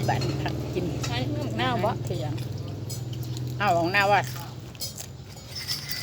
ບັດນີ້ພັກກິນ ໃສ່ໝາກນາວບໍ່? ຄືຫຍັງ? ເອົາໝາກນາວບໍ່?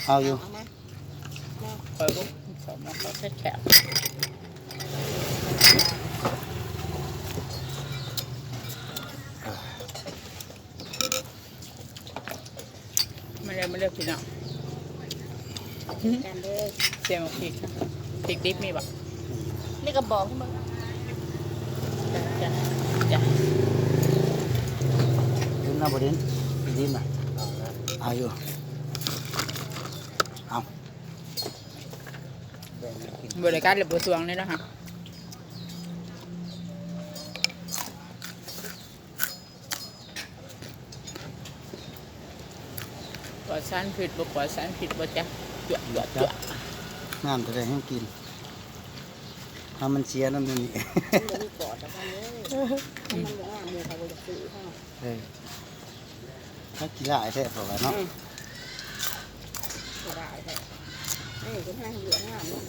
ເອົາຢູ່. ເອົາມາ ເອົາ ເອົາເບິ່ງ ເອົາມາ ເອົາແຊບໆ. ມາເດີ ມາເດີພີ່ນ້ອງ ກັນເດີ. ເສຍໝາກພິກ ພິກດິບມີບໍ່? ໃນກະບອກເບິ່ງ. ຈ້ະ ຈ້ະ ຈ້ະ. ດິບນະ ບໍ່ດິບ ດິບນະ. ເອົາຢູ່ ເອົາ. ບໍ່ໄດ້ກັດແລ້ວບໍ່ຊ່ວງນີ້ເນາະ ປອດສານພິດ ບໍ່ປອດສານພິດບໍ່ຈັກ. ຈົວະ ຈົວະ ຈົວະ. ງາມເທົ່າໃດແຮງກິນ ຖ້າມັນເສຍນຳນີ້ ມັນບໍ່ມີປອດດອກ ມັນບໍ່ງາມ ໝູ່ເຂົາບໍ່ຢາກຊື້ເຮົາ. ເອີ ຄັກຂີ້ລ້າຍແທ້ເຂົາວ່າເນາະ. ອືມ ຂີ້ລ້າຍແທ້. ເອີ ເປັນຫາງເຫຼືອງາມເນາະ.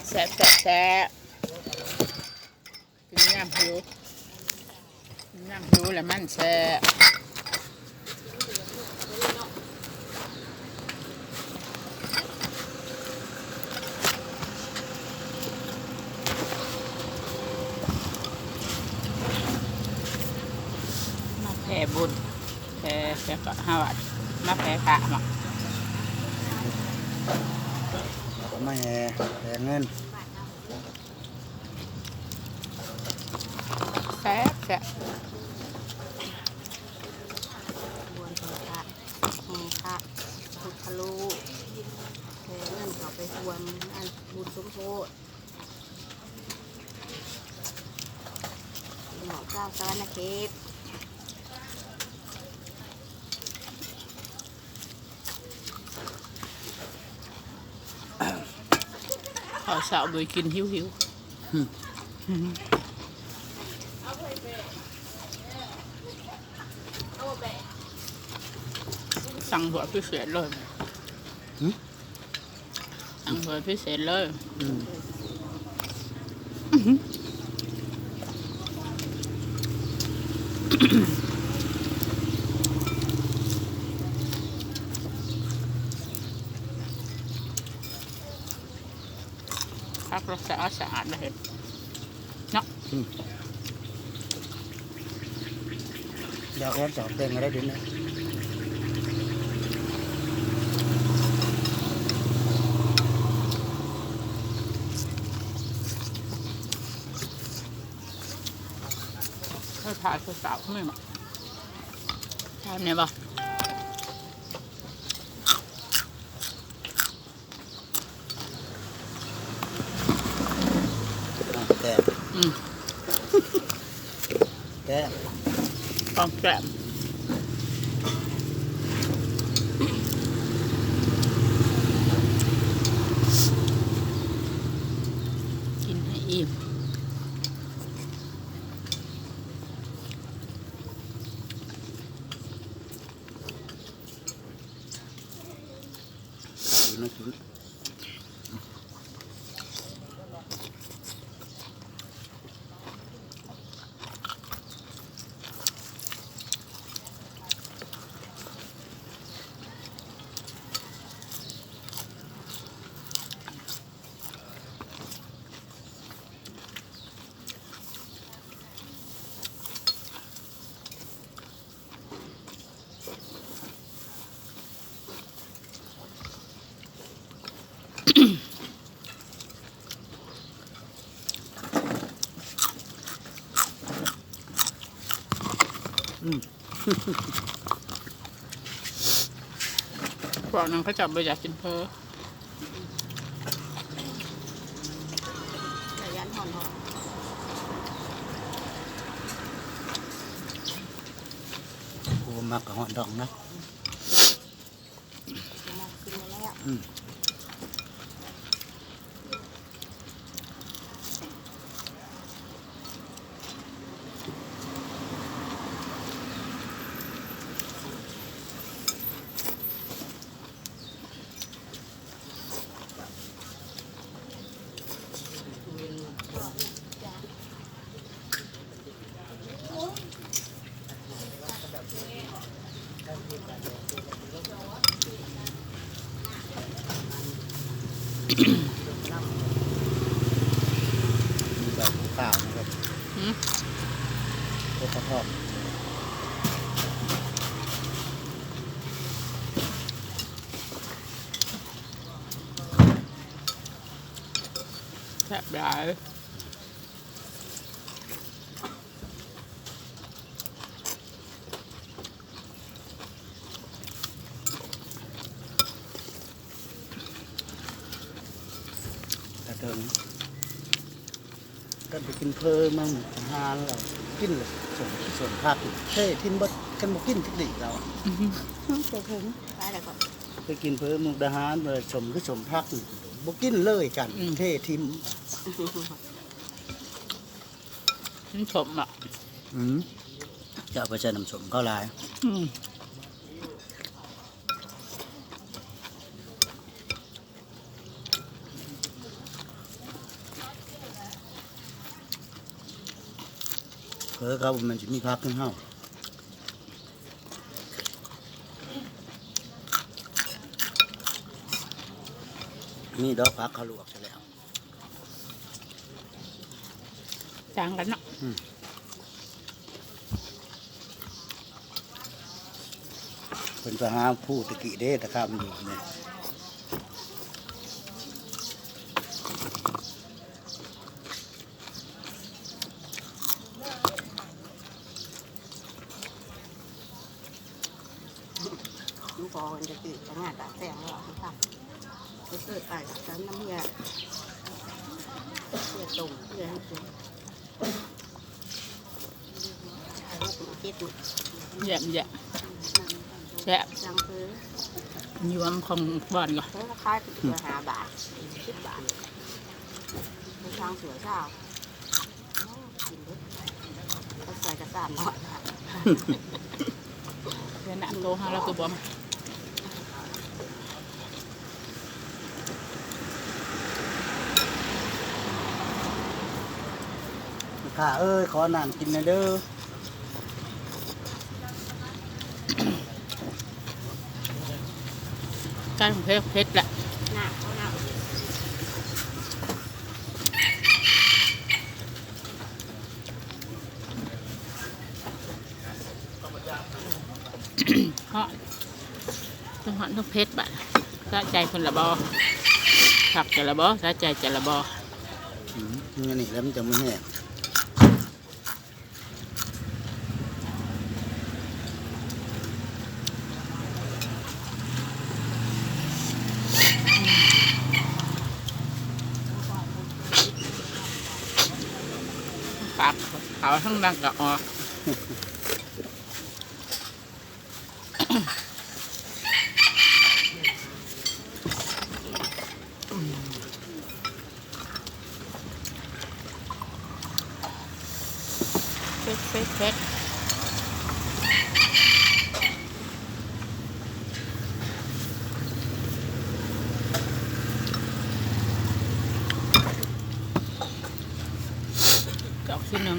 ແຊບ ແຊບ ແຊບ. ກິນຍາມຫິວ ກິນຍາມຫິວແລ້ວມັນແຊບ. ມາແຜ່ບຸນ ແຜ່ ແຜ່ກະຫາວັດ ມາແຜ່ພະເນາະ. ມາແຫ່ ແຫ່ເງິນ. ແຊບ ແຊບ. ບວນແຫ່ພະ ແຫ່ພະພຸດທະລູ ແຫ່ເງິນເຂົ້າໄປຮ່ວມງານບຸນສົມໂພດ ພີ່ນ້ອງຊາວສະຫວັນນະເຂດ. ເຂົ້າເຊົ້າບໍ່ໄດ້ກິນ ຫິວໆ. ສັ່ງຖ້ວຍພິເສດເລີຍ. ຫື? ສັ່ງຖ້ວຍພິເສດເລີຍ. ອືມ. ຜັກລະສະອາດສະອາດເລີຍເນາະ. ອືມ. ດອກແຮງສອງເຕັມມາໄດ້ດິນນະ. ເຂົາຖ່າຍຜູ້ສາວເຂົາແມ່ນບໍ່? ຖາມແດ່ບໍ່? ແຊບ. ອືມ. ແຊບ ຂອງແຊບ. ກິນໃຫ້ອີ່ມ. ອືມ. ພວກນັ້ນເຂົາເຈົ້າບໍ່ຢາກກິນເຝີ. ກະຢ້ານຮ້ອນເນາະ. ຜູ້ບໍ່ມັກກະຮ້ອນດອກນະ. ອືມ. ອ ມີใบขาวนะครับ หืม เพื่อทอด แซ่บหลาย กระเทิง กันไปกินเผลอมาหาลาว กินเลย สม สมผัก เทถิ่มเบิด กันบ่กินจักดีลาว กระเทิง ไปแล้วก็ ไปกินเผลอมุกดาหาร ว่าสมคือสมผัก บ่กินเลยกัน อืม เทถิ่ม มันสมอะ อืม จะเอาไปใส่น้ำส้มเขาหลาย อืม เผลอเขามันสิมีผักให้เฮา มีดอกผักเขาลวกซะแล้ว ต่างกันเนาะ อืม เพิ่นไปหาผู้ตะกี้เด้ ตะคามอยู่นี่ หลวงพ่อเพิ่นจะติดงานตากแสงแล้วค่ะ ไปเกิดไปกับฉันน้ำเมีย เมียตรงเมียให้กิน เยี่ยมเยี่ยม แซ่บ สั่งซื้อ ยวมของบ้านก่อน เขาขายเป็นตัวห้าบาท สิบบาท สั่งเสือเช้า กินเบิด ก็ใส่กระสานหน่อย เวียดนามโทรหาเราคือบ่มา ข้าเอ้ย ขอน้ำกินหน่อยเด้อ ไก่เผ็ด เผ็ดแหละ น้ำ เอาน้ำ เฮาะ ทั้งฮ้อนทั้งเผ็ดบาด สะใจเพิ่นละบ่ คักจะละบ่ สะใจจะละบ่ อืม อันนี้แล้วมันจะบ่แห้ง ปากขาวทั้งดังกะออก เผ็ด เผ็ด เผ็ด ดอกที่หนึ่ง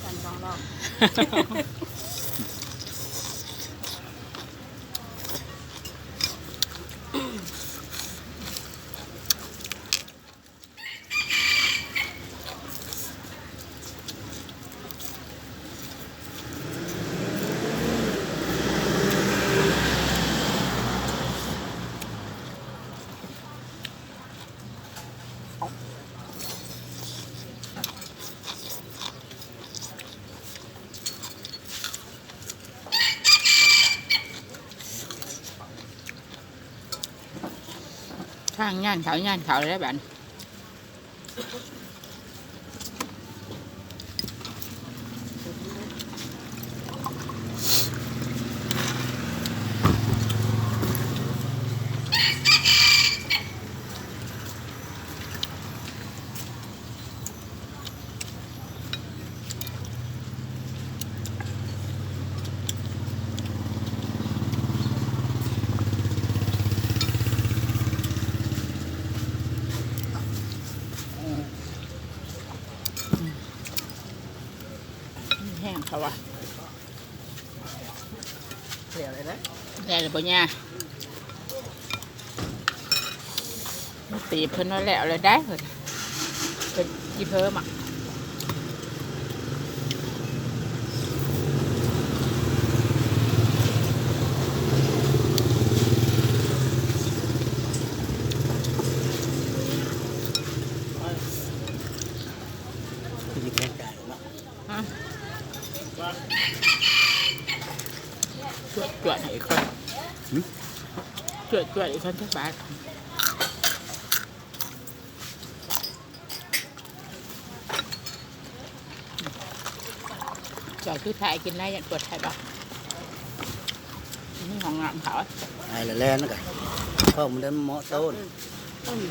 กันสองรอบ ทางย่านเขา ย่านเขาแล้วบัด แห้งเขาว่ะ แล้วเลยนะ แล้วเลยบ่ย่า ຕີບເພິ່ນວ່າແລ້ວແລ້ວໄດ໋ ເພິ່ນ ເພິ່ນຊິເພີ່ມອະ. ອືມ ຈວດໆ ໃຫ້ອີກຄົນ ຫືມ ຈວດໆ ອີກຄົນ ສະບາຍ. ເຈົ້າຄືຖ່າຍກິນໄດ້ ຢ້ານປວດໄທບໍ່? ມີຫ້ອງນ້ຳເຂົາ ໄອແລ້ວແລ່ນນະກະ ທ້ອງມັນໄດ້ເໝາະໂຕນ. ອືມ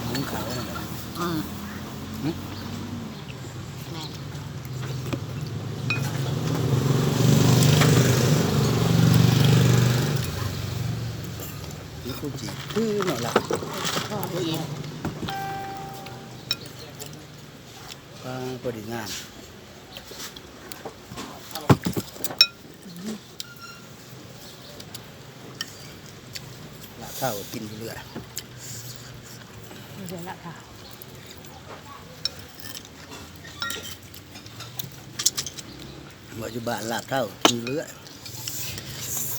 ຂອງເຂົານະ ອືມ ຫຶ ແມ່ນ ມີຄູ່ຈີບຄືເນາະລະ ພໍດີ ອ່າ ພໍດີງາມ. ລາບເທົ້າກິນຢູ່ເລື້ອຍ ເຫຼືອລາບເທົ້າ ວ່າຢູ່ບ້ານລາບເທົ້າກິນເລື້ອຍ.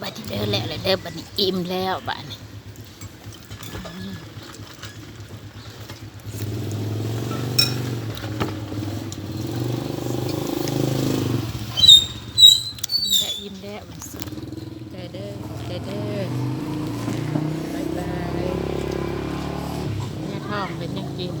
ບາດນີ້ເດີ ແລ້ວແລ້ວເດີ ບາດນີ້ອີ່ມແລ້ວບາດນີ້. ອີ່ມແລ້ວ ອີ່ມແລ້ວ ໄປເດີ ໄປເດີ ບາຍບາຍ. ຍາທ້ອງເປັນຫຍັງກິນ?